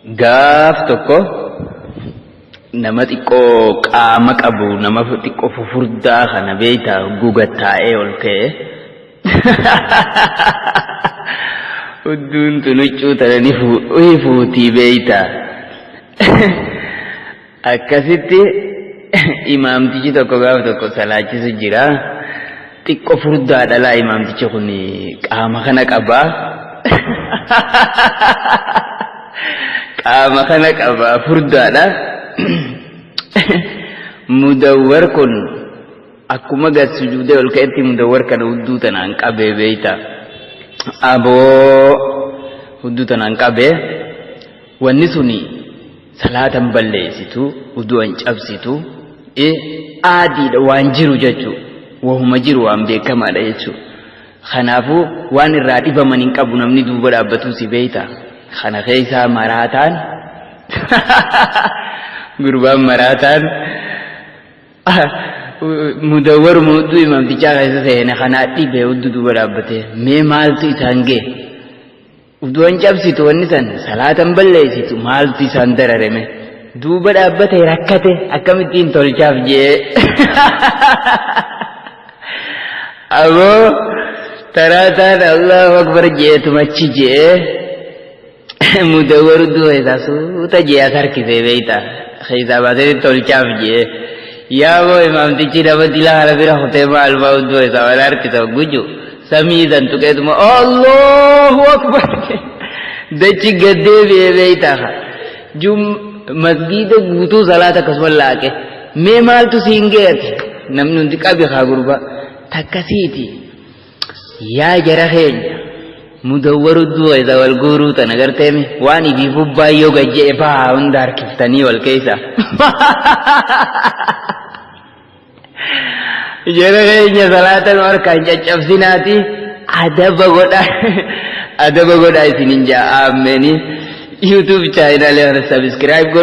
Gaaf tokko nama xiqqoo qaama qabu, nama xiqqoo fufurdaa kana beeyta, gugattaa'ee ol ka'e. Hudduun tun huccuu tana ni fuutii beeyta. Akkasitti imaamtichi tokko gaaf tokko salaachisu jira. Xiqqo furdaadha laa, imaamtichi kun qaama kana qaba. Qaama kana qaba, furdaadha. Mudawwar kun akkuma gad sujuudee ol ka'etti mudawwar kana hudduu tanaan qabee beeyta. Aboo, hudduu tanaan qabee, wanni suni salaatan balleessitu, udu'an cabsitu, aadiidha, waan jiru jechuu, wahuma jiru, waan beekamaadha jechuu. Kanaafuu waan irraa dhibaman hin qabu namni duuba dhaabbatuu si beeyta. Kana keessaa maraataan, gurbaan maraataan mudawwaruma hudduu imaamtichaa keessa seene kanaa dhibe, hudduu duuba dhaabbate. Mee maaltu isaan ga'e? Udu'an cabsitu wanni san, salaatan balleessitu, maaltu isaan darareme? Duuba dhaabbate rakkate, akkamittiin tolchaaf jee. Aboo, taraataan Allahu akbar jeetumachi jee mudawwar hudduu keessaa suuta jee as harkisee beeyta. Keessaa baasee tolchaaf jee. Yaaboo, imaamtichi nama dila kana bira kutee maal maa hudduu keessaa waan harkisa guju. Samii san tuqeetuma Allahu akbar dachi gad deebi'ee beeyta. Jum masgiida guutuu salaata akkasuma laaqe. Mee maaltu siin ga'e? Namni hundi qabi haa gurbaa takkasiiti. Yaa jara keenya, mudawwaru du'a isa wal guuruu tana garteemi, waan ifii bubbaayyoo gajje'e faa hunda harkiftanii wal keessa. Jara keenya, salaata nu harkaan caccabsinaati, adaba godha, adaba godha isinin jaa. Aammeeni. YouTube channel kana subscribe godhu.